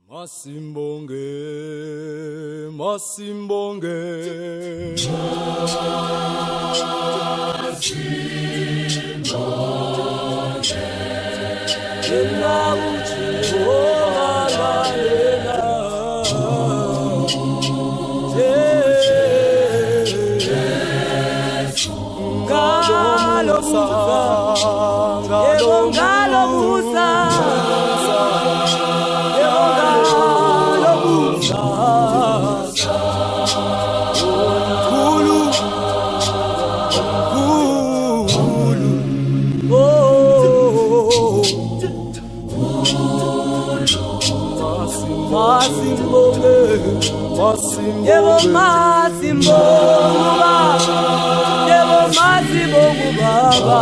Masimbonge, masimbonge. Yena uJehova yena. Ngalo musa, yebo ngalo musa. Yebo ngalo musa. Omkhulu, omkhulu. Oh. Masimbonge, yebo masimbonge baba, yebo masimbonge baba.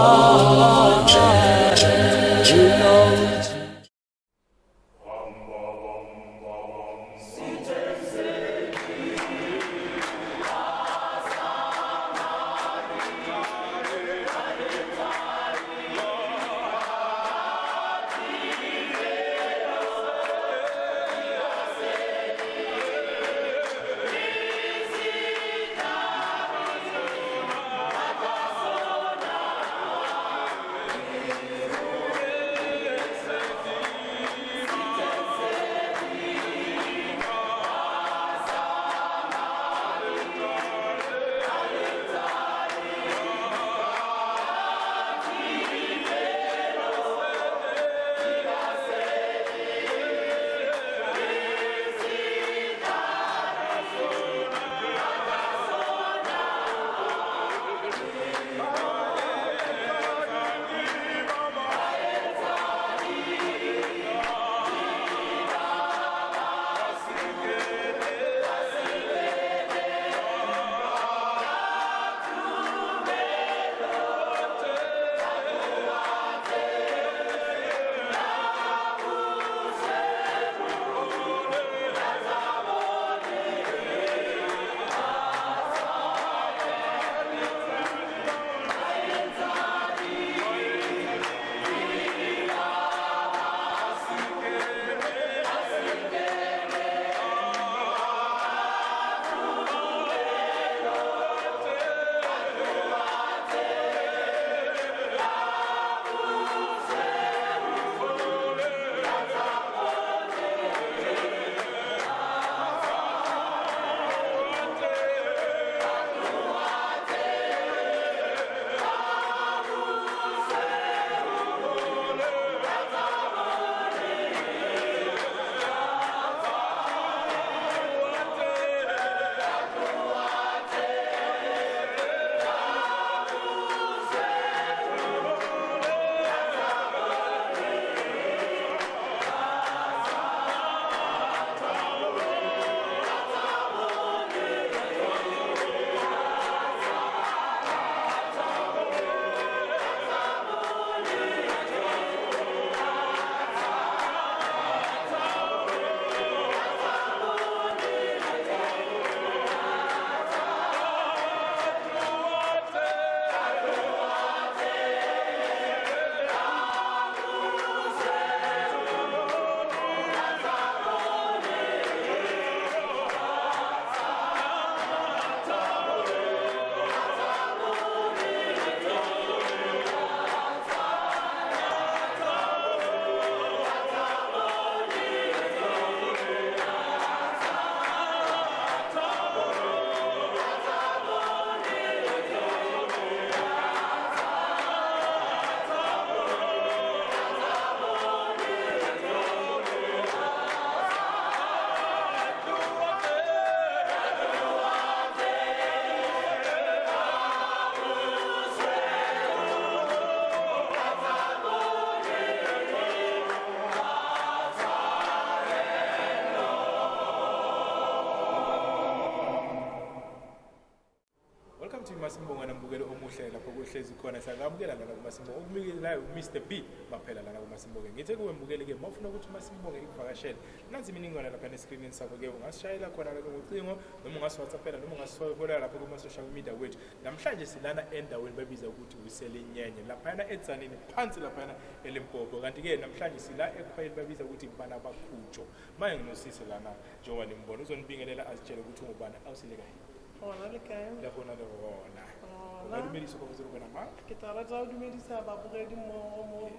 kuMasimbongo nambukeli omuhle lapho kuhlezi khona siyakamukela lana kuMasimbongo okumikelayo uMr B maphela lana kuMasimbongo ngithe kuwe mbukeli ke mawufuna ukuthi uMasimbongo ikuvakashele nansi imininingwane lapha neskrinini sakho ke ungasishayela khona ke ngocingo noma ungasiwhatsappela noma ungasiholela lapho kuma-social media kwethu namhlanje silana endaweni babiza ukuthi uselinyenye laphayana edzanini phansi laphayana elimpopo kanti-ke namhlanje sila ekhwayeni babiza ukuthi bana bakhutsho maye nginosisi lana njengoba nimbona uzonibingelela azitshele ukuthi ungubani awusilekayo Gona le kae? Le gona le gona. Gona. O ka dumedisa kwa botse rona ma? Ke tla rata go dumedisa babogedi mmogo mo.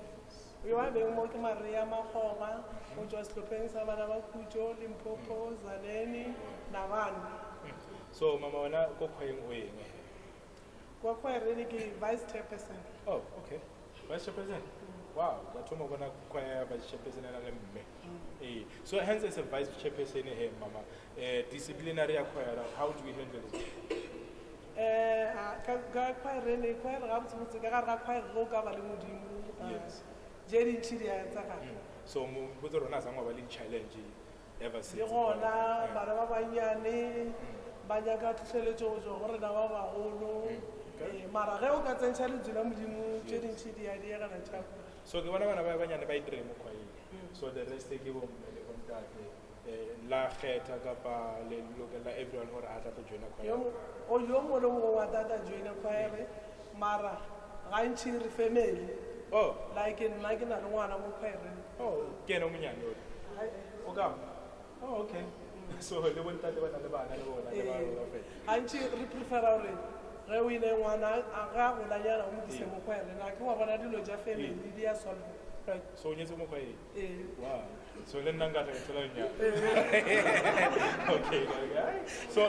Yo a beng mo ke Maria Makgoba, go tswa sehlopheng sa bana ba Khutšo, Limpopo, Zaleni, Nabane. So mama wena ko khwayeng o eng? Kwa khwaereng ke vice chairperson. Oh, okay. Vice chairperson? Wow, ka thoma go bona choir ya vice chairperson ena le mme. Eh, so hence as a vice chairperson he mama, eh disciplinary ya choir, how do we handle it? Eh, a- ka ka khwaereng, khwaere gabotsebotse ka gare ga khwaere ge o ka ba le Modimo, ah, Yes. tše dintši di a etsagala. So mo botse rona sa ba le challenge ever since. Le gona Yeah. bana ba bannyane ba nyaka tlhohleletšo go tšwa go rena ba bagolo. Okay. Eh, mara ge o ka tsentšha lentswe la Modimo, tše dintši di a diegana tša kwa. So ke bona bana ba banyane ba itere mo choir. So the rest ke bo mme le bo ntate. Eh, la kgetha kapa le lokela everyone hore a tla tlo joina choir. Yo mo- o yo mongwe le mongwe wa tata joina choir, mara gantši re family. Oh. Like nna ke na le ngwana mo choireng. Oh, ke ena o monyane o. O ka? Oh, okay. So le bo ntate ba na le bana le bona le ba Ee. ba fela. Gantši re prefera gore ge o ile ngwana a ge a golanyana o mo tlise mo choireng. A ke wa bona dilo tša family di a solve. Right. So o nyetse mo choireng? Ee. Wow. So le nna nka tla ka thola lenyalo. Okay. So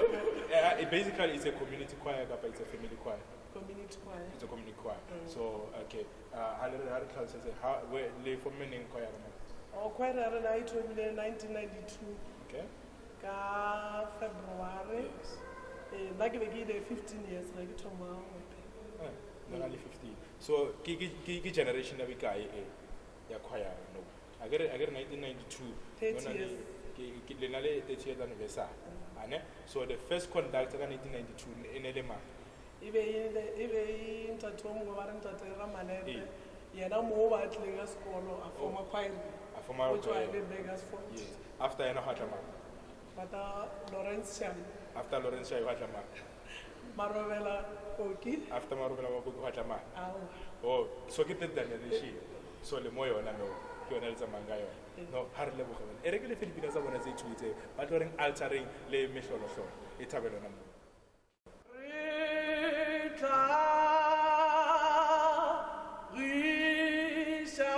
basically it's a community choir kapa it's a family choir. Community choir. It's a community choir. So okay, ha le re ha re tlhalosetse ha we le forme neng choir mo? Oh, choir ya rena e thomile 1992. Okay. Ka February. Yes. Nna ke be ke ile 15 years ge ke thoma go opela. Nna le 15. So ke ke ke ke generation ya bekae e ya choir no. A ke re 1992. 30 Nona le years. Ke ke le na le 30 years anniversary. Ane? So the first conductor ka 1992 e ne le mang? E be e le, e be e ntate o mongwe ba re ntate Ramalepe. Ee. Yena mo ba tlileng ka sekolo, a forma choir. A forma O tswa choir. le Burgersfort. Yes. After yena gwa tla mang? Bata Lawrence Shai. After Lawrence Shai gwa tla mang? Marobela Koki. After Marobela Koki gwa tla mang? Aowa. Oh, so ke third generation. So le mo yona no, ke yona le tsamayang ka yona. No, ha re leboge bana. E re ke le fe dipina tsa bona tse two tse ba tlo reng altering le mehlolohlolo. E thabele yona mo. Re tla giša.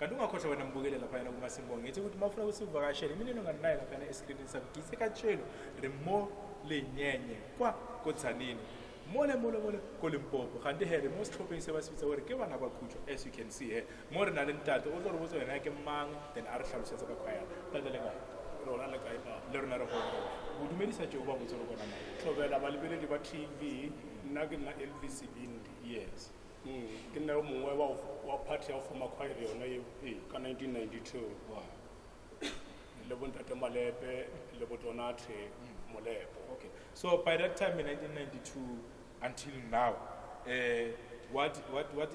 Kanti ungakhohlwa wena mbukele laphayana kuMasimbonge. Ngithi ukuthi uma ufuna ukuthi uvakashele imininingwane nayo laphayana eskrinini sakho. Ngithe katshelo re mo lenyenye kwa ko Tzaneen. Mole mole mole ko Limpopo. Kanti he re mo setlhopheng se ba se bitsa gore ke bana ba khutšo as you can see here. Mo re na le ntate o tlo re botsa yena ke mang then a re tlhalosetse ka choir. Ntate le kae? Rona le kae baba? Le rona re gona. Go dumedisa tše o ba botse re bona mang. Thobela balebeledi ba TV, nna ke nna Elvis Bindi. Yes. Ke nna yo mongwe wa wa party ya go forma choir yona eo ka 1992. Wow. Le bontate Malepe le bo Donate Molepo. Okay. So by that time in 1992 until now, what what what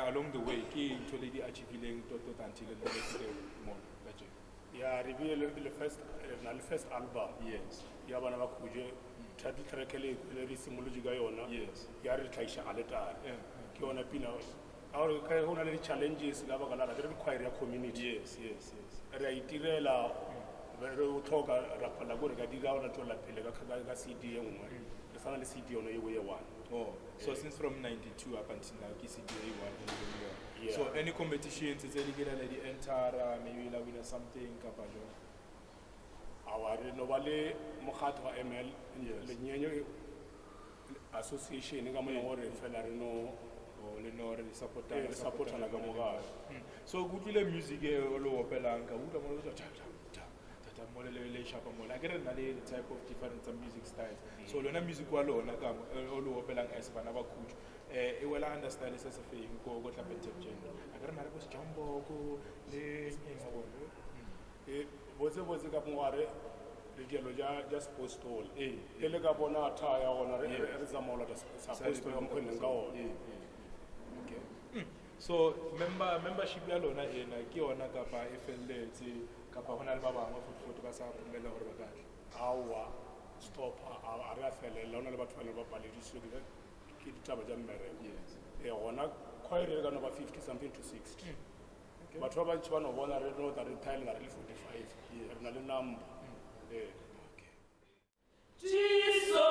along the way ke ntho le di achieve-ileng tota until le le fihle mo kajeno? Ya re bile le le first re na le first album. Yes. Ya bana ba Khuje title track le le re simolotse ka yona. Yes. Ya re tlhaisha aletare. Yeah. Ke yona pina ka gore ka go na le di-challenges ka baka la re re choir ya community. Yes, yes, yes. Re a itirela re o tlhoka ra palela ko re ka dira ra tswela pele ka ka ka CD e nngwe. Re sana le CD yone eo ye one. Oh, so since from 92 up until now, ke CD A one. Yeah. So any competitions tse di kile la di enter maybe la wina something kapa jwang? Awa re no ba le mokgatlo wa ML Yes. Lenyenyo association ka mo e leng gore fela re no Oh, le no re supportana Eh, re supportana ka mo gare. So ke utlwile music e o le opelang ka utlwa mo le tswa cha cha cha cha cha mo le le le shapa mo la ke re na le the type of different tsa music styles. So lona music wa lona ka mo o le opelang as bana ba khutšo e wela under style se se feng ko ko Clap and Tap genre. A ke re na le bo Sejamboko le eng wa bona. E botse botse ka mo gare re dialo ja ja sepostole. Ee, E le ka bona tha ya gona re Yes. re tsamaya lata sepostole ka mokgwa e leng ka ona. Ee, ee, okay. So member membership ya lona ena ke yona kapa e felletse kapa hona le ba bangwe futhi futhi ba sa romela hore ba ka tla. Aowa stop a re a felela, go na le batho ba ne ba palediswe ke ke ditaba tša mmereko. Yes. Ee gona choir e ka no ba 50 something to 60. Batho ba bantši ba no bona re no tla re thaelela re le 45. Re na le number. Ee. Okay. Jesu Jesu.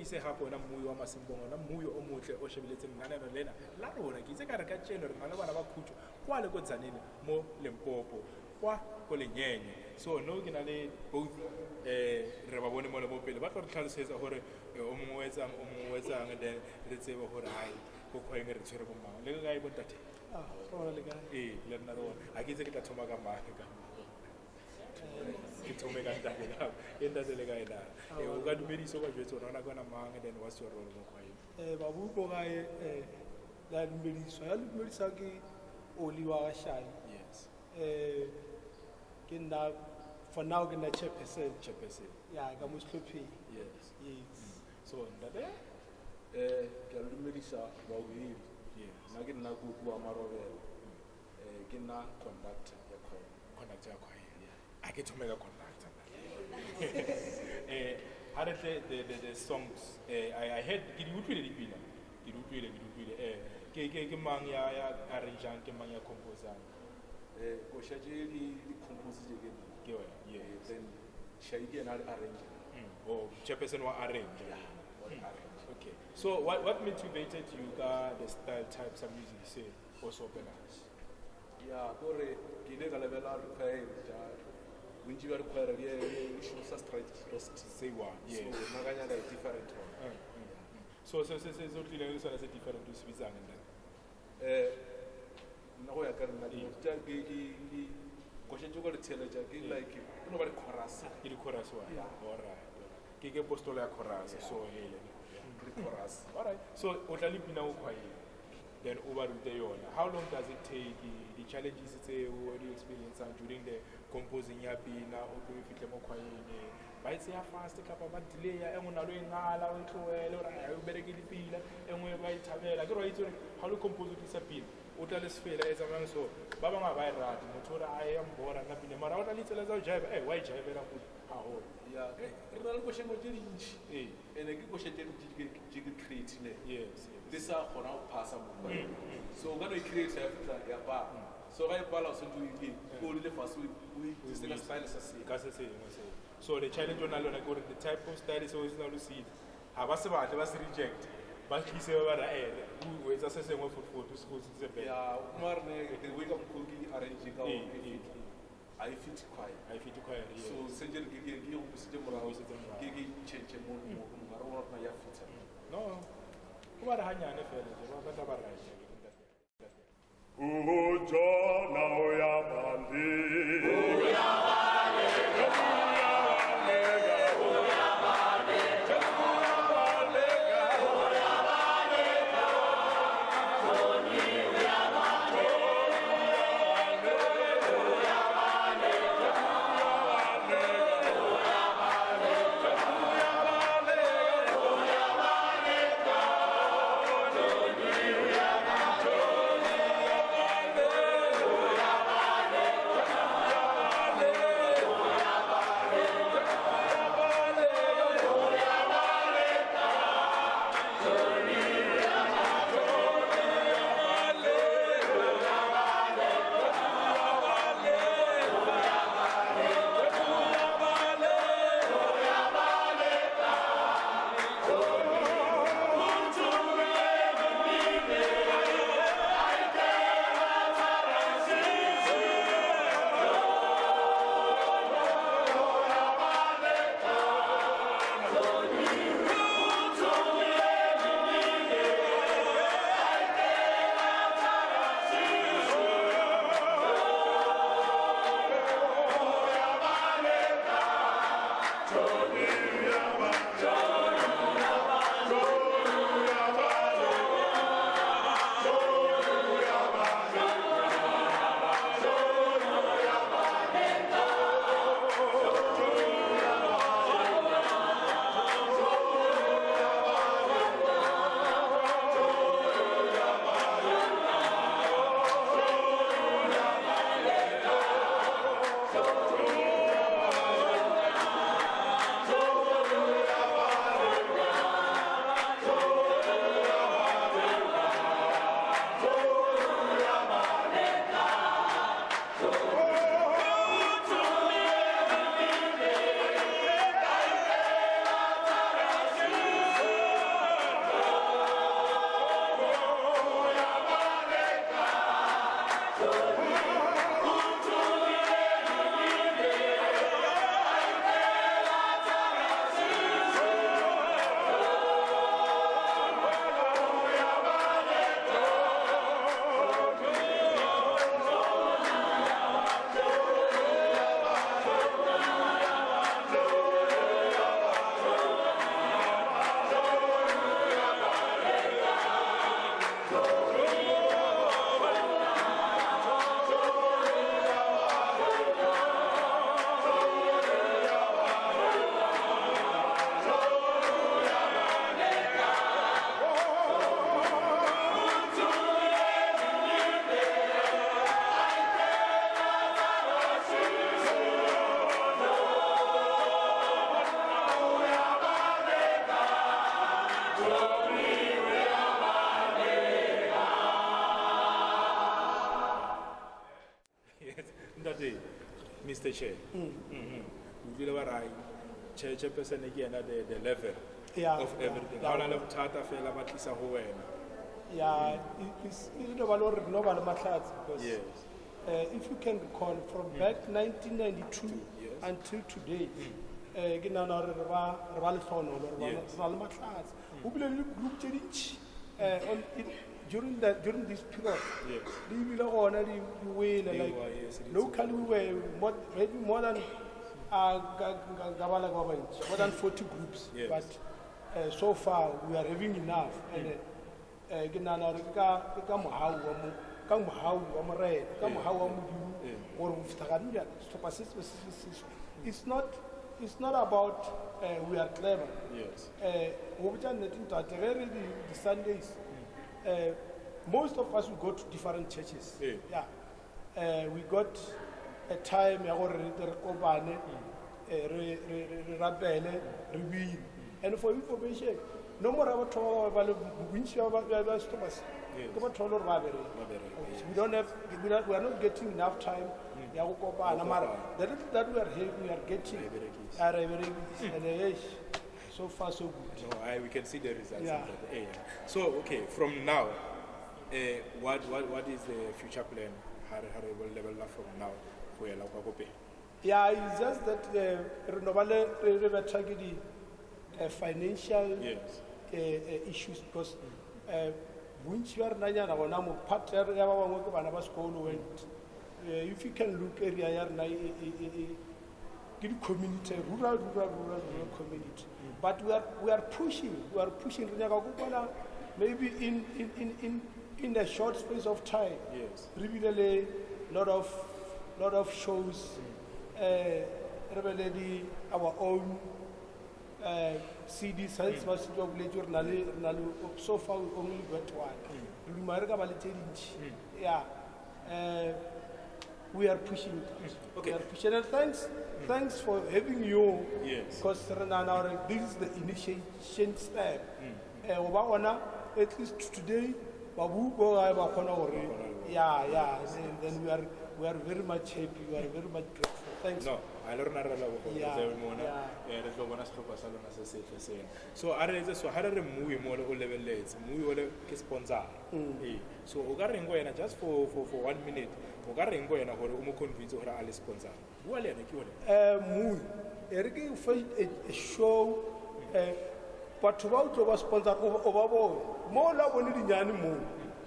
dumedise gape wena mmuyi wa Masimbongo, wena mmuyi o motle o shebeletseng lenaneo lena la rona. Ke itse ka re ka tšeno re na le bana ba khutšo kwa le ko Tzaneen mo Limpopo, kwa ko Lenyenye. So no ke na le both re ba bone mo le mo pele ba tlo re tlhalosetsa gore o mongwe o etsang, o mongwe o etsang, then re tsebe gore hai ko kgweng re tshwere bo mang. Le kae bontate? Ah, rona le kae? Ee, le nna re bona. Ha ke itse ke tla thoma ka mang ka ke thome ka ntate ka e ntate le kae na? O ka dumedisa o ba jwetse gore ona ke wena mang, then what's your role mo kgweng? Babu ko gae, le a dumediswa. Ya le dumedisa ke Oli wa Gashai. Yes. Ke nna, for now ke nna chairperson. Chairperson. Ya, ka mo sehlopheng. Yes. Yes. So ntate? Ke a le dumedisa baobedi. Yes. Nna ke nna Koko wa Marobela. Ke nna conductor ya choir. Conductor ya choir. A ke thome ka conductor. Ha re tle the songs, I heard ke di utlwile dipina. Ke di utlwile, ke di utlwile. Ke mang ya arrangeang, ke mang ya composang? Koša tše di compose ke nna. Ke wena, yes. Then Shai ke yena a di arrange. Oh, chairperson wa arrange. Yeah, wa di arrange. Okay. So what motivated you ka the style types of music se o se opelang? Ya, kore ke ile ka lebela di-choir tša bontši bja di-choir di šomiša straight Say one, So, yes. nna ka nyaka e different one. So, se, se, se, se o tlileng le sona se different o se bitsang ntate? Nna go ya ka nna, dilo tša ke, ke, ke, koša tše ka di theeletša, ke like, e no ba di-chorus. Ke di-chorus one? Yeah. All right, all right. Ke postolo ya chorus, so hele. Ke di-chorus. All right. So, o tla le pina o choir, then o ba rute yona. How long does it take? The challenges tse o di experience during the composing ya pina, o tlo e fihle mo choireng, ba e tseya fast kapa ba delay ya, e nngwe o na le ho e ngala, o e tlohele, o re, ha o bereke le pila, e nngwe ba e thabela. Ke re wa itse hore ha o le compose o tlisa pina, o tla le sefela e tsamayang so, ba bangwe ha ba e rate, motho o re, a ya mbora nna pina, mara o tla le tsela tsa ho jive, wa e jivela kudu haholo. Ya, re na le košengwe tše dintši. Ee. Ene ke koša tše dintši tše ke create-ileng. Yes, yes. Di sa kgona go phasa mo choireng. So, o ka no e create ya fihla ya pala. So, ga e pala o swantse o e dire, o dule fase o e tlise ka style se sengwe. Ka se sengwe seo. So, the challenge o na le yona ke gore the type of style seo se na le se itse, ha ba se batle, ba se reject. Ba tlise ba ba re, o etsa se sengwe for, for, o se go se back. Ya, mara ne, the way ka mokgwa o ke arrange ka Ee, ona, e ee. fitlha. Ha e fit choir. Ha e fit choir, yes. So, se ke re ke, ke, ke go busetse morago, Busetse morago. ke, ke change mo, mo, mo, mara o bona ya fit. No, o ba re hanyane fela, je, ba tla ba right. Ujona uyabaleka. pension. Ke utlwile ba re chairperson ke yena the level of everything. Ha o na le bothata fela ba tlisa ho wena. Yeah, e no ba le gore re no ba le mahlatse because Yes. If you can recall from back 1992 until today, ke nahana gore re ba re ba lehlohonolo, re ba re na le mahlatse. Go bile le group tše dintši during the during this period. Di bile gona di di wele Di like wa, yes, di locally we were more, maybe more than nka bala ka ba bantši, more than 40 groups. But so far we are having enough and ke nahana gore ke ka mohau wa mo ka mohau wa morena, ka mohau wa modimo gore go fihla gane bjale sehlopha se se se se se it's not about we are clever. Go botša nnete ntate, ge re di Sundays, most of us we go to different churches. Yeah. We got a time ya gore re tle re kopane, re re re re rapele, re bine. And for information, nomoro ya batho ba ba le bontši ba sehlopha se ke batho ba le gore ba bereka. Ba bereka, yes. We don't have, we are, we are not getting enough time ya go kopana, mara the little that we are having, we are getting. Re e berekisa. A re e berekisa. And yes, so far so good. No, we can see the results. Yeah. Yeah. So, okay, from now, what is the future plan? Ha re bo lebella from now go ela kwa ko pele? Yeah, it's just that re no ba le re betha ke di financial issues because bontši ba rena nyana gona mo part ya ba bangwe ke bana ba sekolo and if you can look area ya rena ke di-community, rural, rural, rural, rural community. But we are pushing. Re nyaka go bona maybe in a short space of time. Re bile le lot of shows. Re be le di our own CD sales ba se ba boletse re na le re na le so far we only got one. Re duma re ka ba le tse dintši. Yeah. We are pushing it. We are pushing it. Thanks for having you. Because re nahana hore this is the initiation step. Go ba gona at least today ba bo gae ba kgona gore yeah, and then we are very much happy, we are very much grateful. Thanks. No, a le rona re leboga gore tle mona, re tlo bona sehlopha sa lona se setle sena. So a re etse so, ha re re mmui mo le o lebelletse, mmui ole ke sponsor. So o ka reng go yena just for 1 minute, o ka reng go yena gore o mo convince gore a le sponsor? Bua le yena ke yone. Mmui, e re ke fe a show, batho ba o tlo ba sponsor o ba bone. Mo la bone dinyane mo.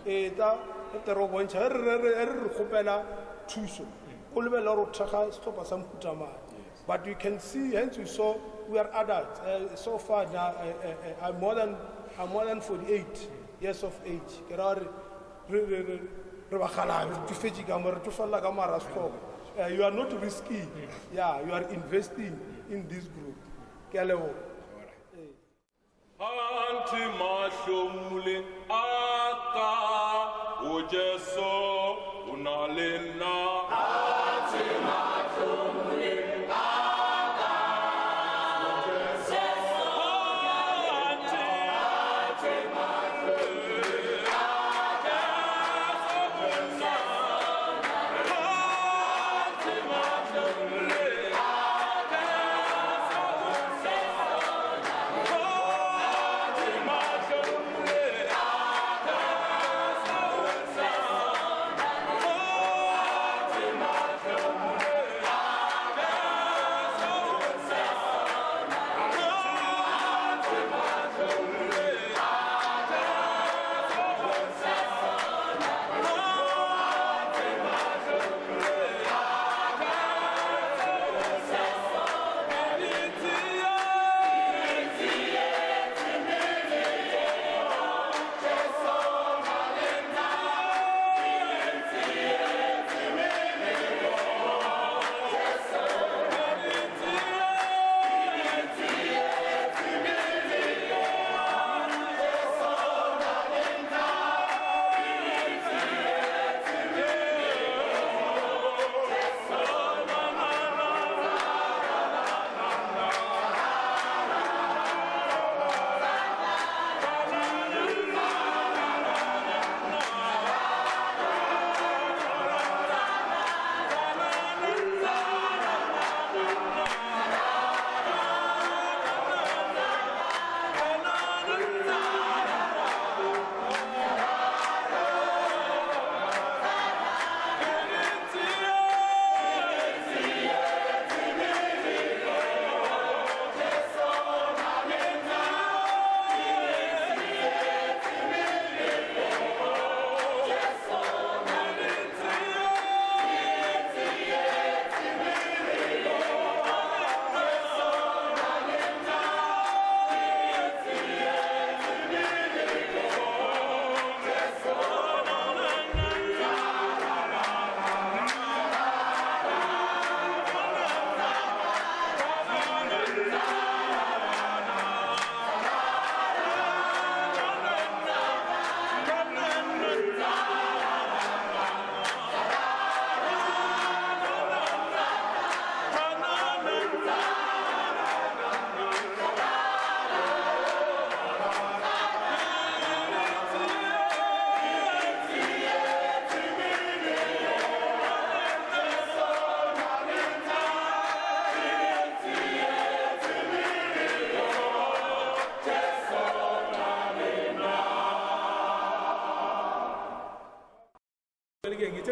E ta e tle re o bontšha, ge re kgopela thuso. O lebella gore o thekga sehlopha sa mohuta mang. But you can see, hence you saw, we are adults. So far now, I'm more than 48 years of age. Ke ra gore re ba kgalabe, re tsofetse ka mo, re tsofella ka mara sehlopha. You are not risky. Yeah, you are investing in this group. Ke a leboha. Anti mahlomole a ka, o Jesu o na le nna. Anti mahlomole a ka, o Jesu o na le nna. Anti mahlomole a ka, o Jesu o na le nna. Anti mahlomole a ka, o Jesu o na le nna. Anti mahlomole a ka, o Jesu o na le nna. Anti mahlomole a ka, o Jesu o na le nna. Anti mahlomole a ka, o Jesu o na le nna. Anti mahlomole a ka, o Jesu o na le nna. Anti mahlomole a ka, o Jesu o na le nna.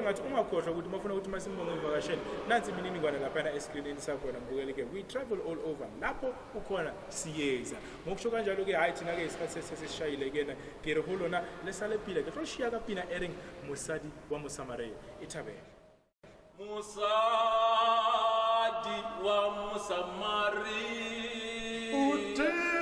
ngathi ungakhohlwa ukuthi mafuna ukuthi masimbonge ivakashele nansi imininingwane laphana eskrinini sakhona mbukeli-ke. We travel all over, lapho ukhona siyeza. Ngokusho kanjalo-ke, hhayi thina-ke isikhathi sesishayile kena ke re ho lona le sale pila ke tlo shiya ka pina e reng mosadi wa mosamaria e thabele. Mosadi wa Mosamaria o tlile.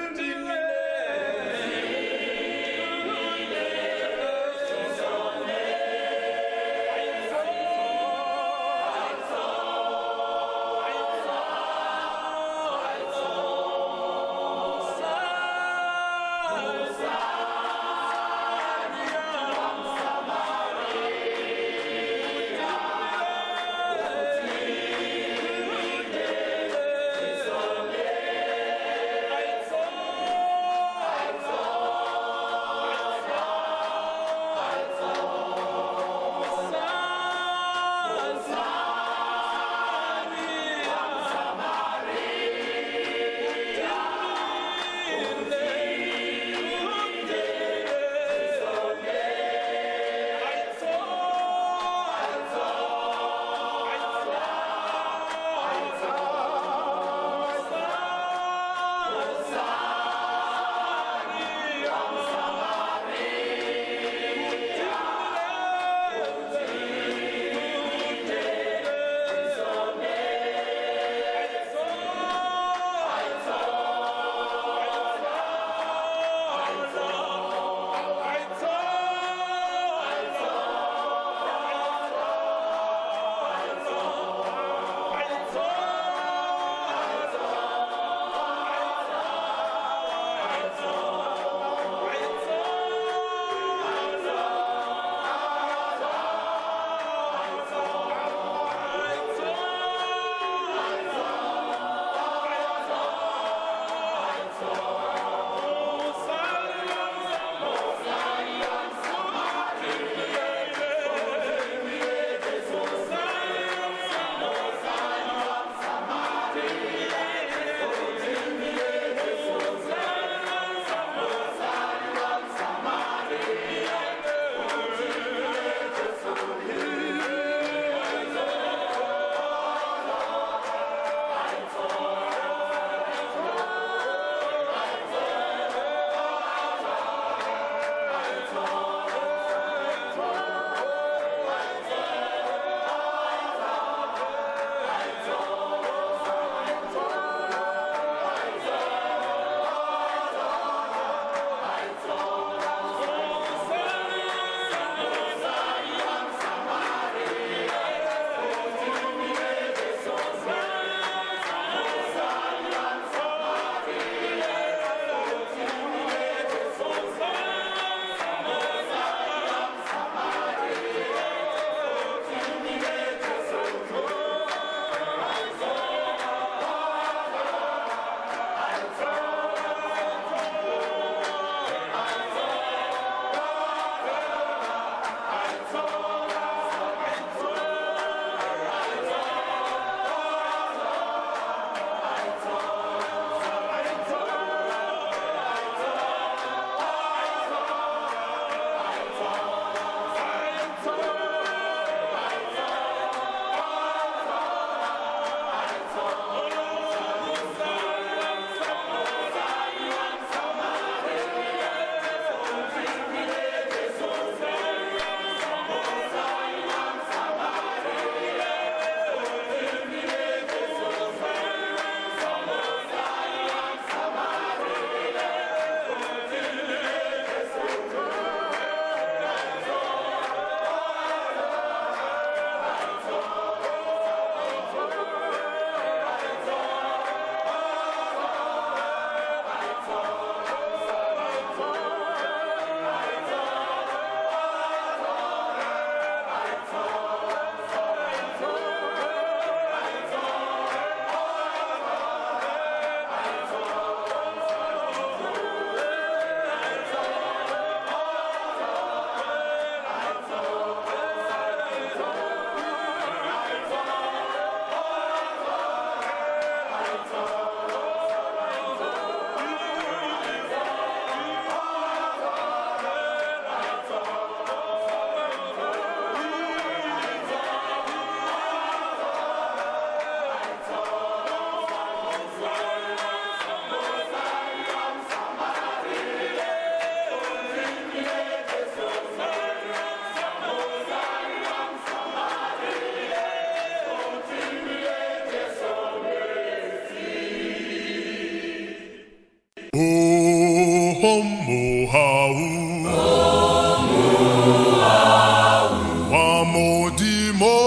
Wa Modimo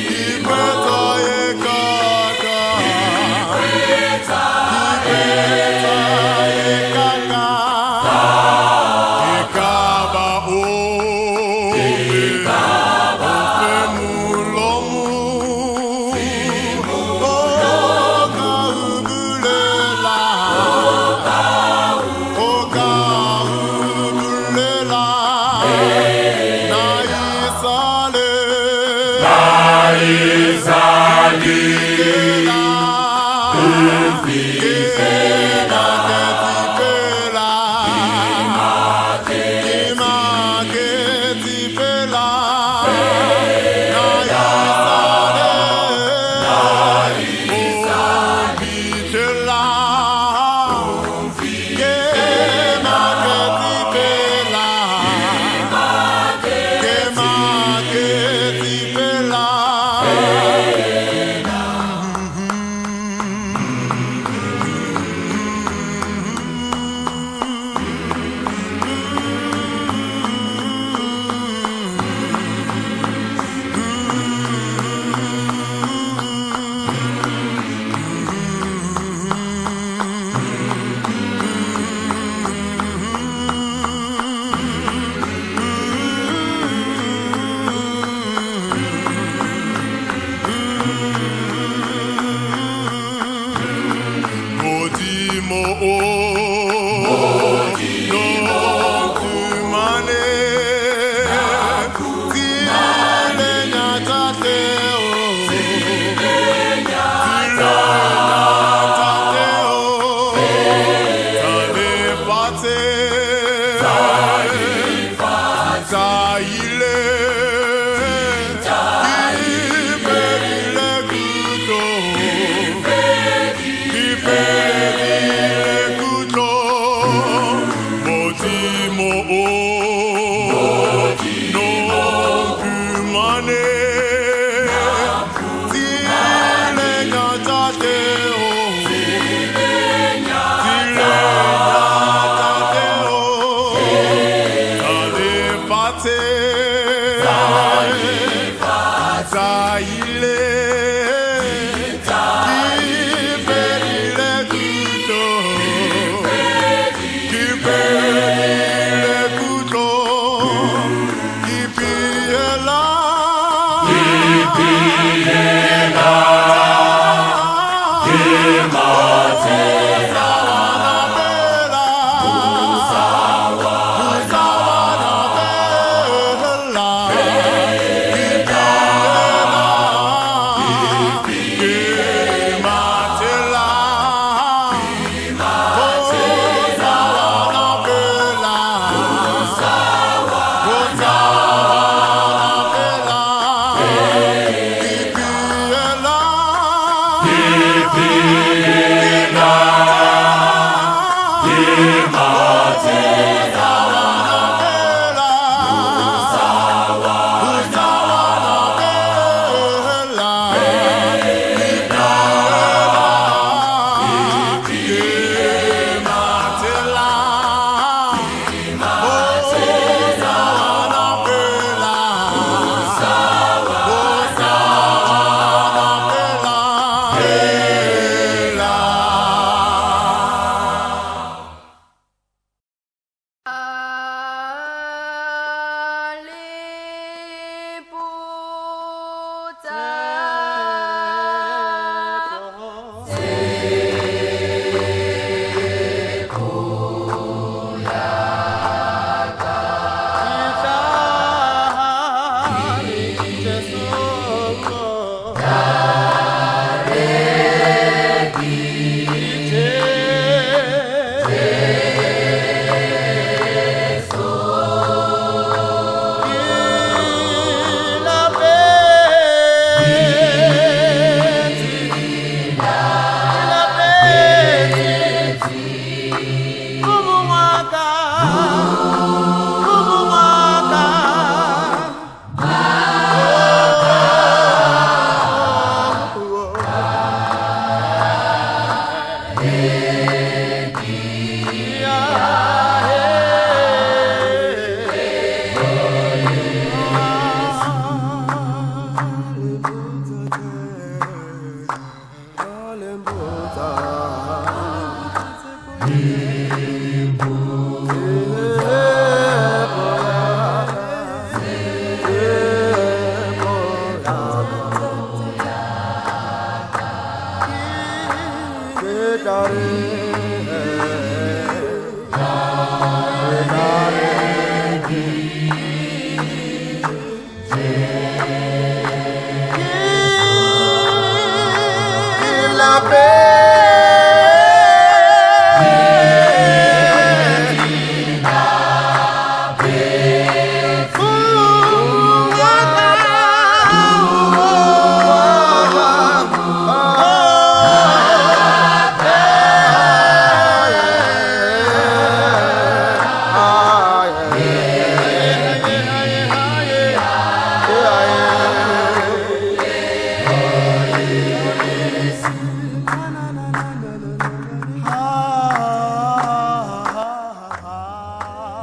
Ikwetsa e kaka Ikwetsa e kaka E ka ba ofe Ofe molomo O ka o bulela O ka o bulela Na isale Na isale Modimo o Modimo Modimo o Nokumane Tsilenya tateo Tsilenya tateo Talefatse Tsaile Kiperile kuto Kiperile kutlo Kipiela Kipiela Kimatela Kipiela.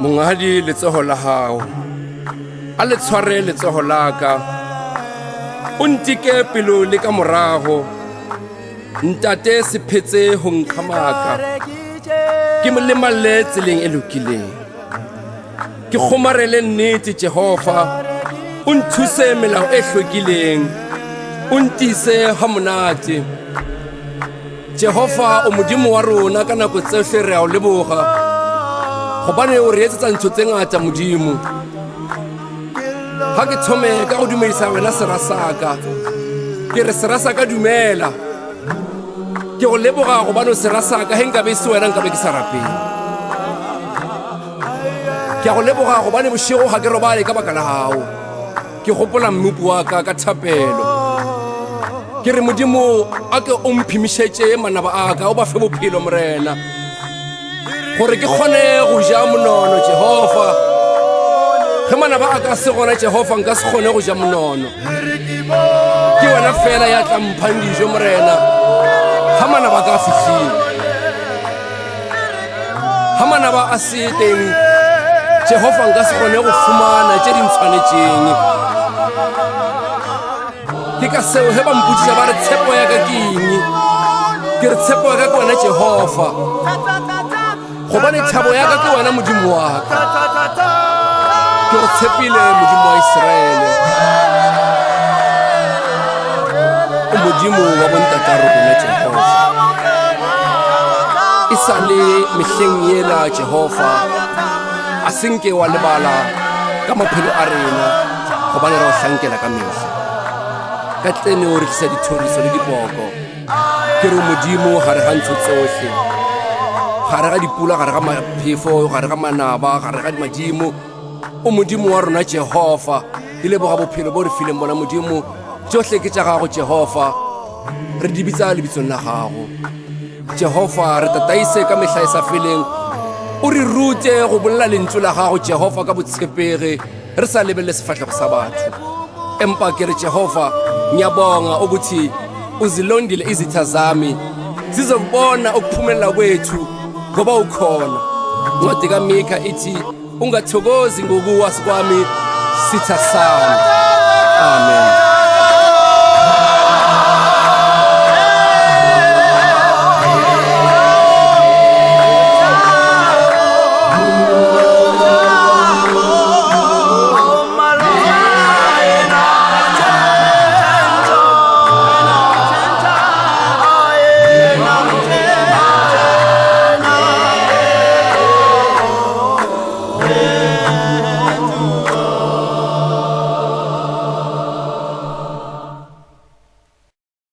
Monghadi letsogo la gago a le tshware letsogo la ka o ntike pelo le ka morago ntate se phetse go nkgamaka ke mo lemalle tseleng e lokileng ke kgomarele nnete Jehova o nthuse melao e hlwekileng o ntise ha monate Jehova o modimo wa rona ka nako tsohle re a o leboga gobane o re etsetsa ntho tse ngata modimo ga ke thome ka go dumedisa wena sera saka ke re sera saka dumela ke go leboga gobane o sera saka ge nkabe e se wena nkabe ke sa rapele ke a go leboga gobane bošego ga ke robale ka baka la gago ke gopola mmopi wa ka ka thapelo ke re modimo a ke o mphimišetše manaba a ka o ba fe bophelo morena gore ke kgone go ja monono jehofa ge manaba a ka se gona jehofa nka se kgone go ja monono ke wena fela ya tla mphang dijo morena ga manaba a ka a fihlile ga manaba a se teng jehofa nka se kgone go fumana tše di ntshwanetšeng ke ka seo ge ba mpotsiša ba re tshepo ya ka ke eng ke re tshepo ya ka ke wena jehofa gobane thabo ya ka ke wena modimo wa ka ke go tshepile modimo wa iseraele o modimo wa bontata rona jehofa e sa le mehleng yela jehofa a senke wa lebala ka maphelo a rena gobane re o hlankela ka mehla ka tlene o re tlisa dithoriso le dipoko ke re modimo gare ga ntsho tsohle gare ga dipula gare ga maphefo gare ga manaba gare ga madimo o modimo wa rona jehofa ke leboga bophelo bo re fileng bona modimo tsohle ke tša gago jehofa re di bitsa lebitsong la gago jehofa re tataise ka mehla e sa feleng o re rute go bolela lentšu la gago jehofa ka botshepege re sa lebelele sefahlego sa batho empa ke re jehova ngiyabonga ukuthi uzilondile izitha zami zizokubona ukuphumelela kwethu ngoba ukhona incwadi kamika ithi ungathokozi ngokuwa kwami sitha sami amen.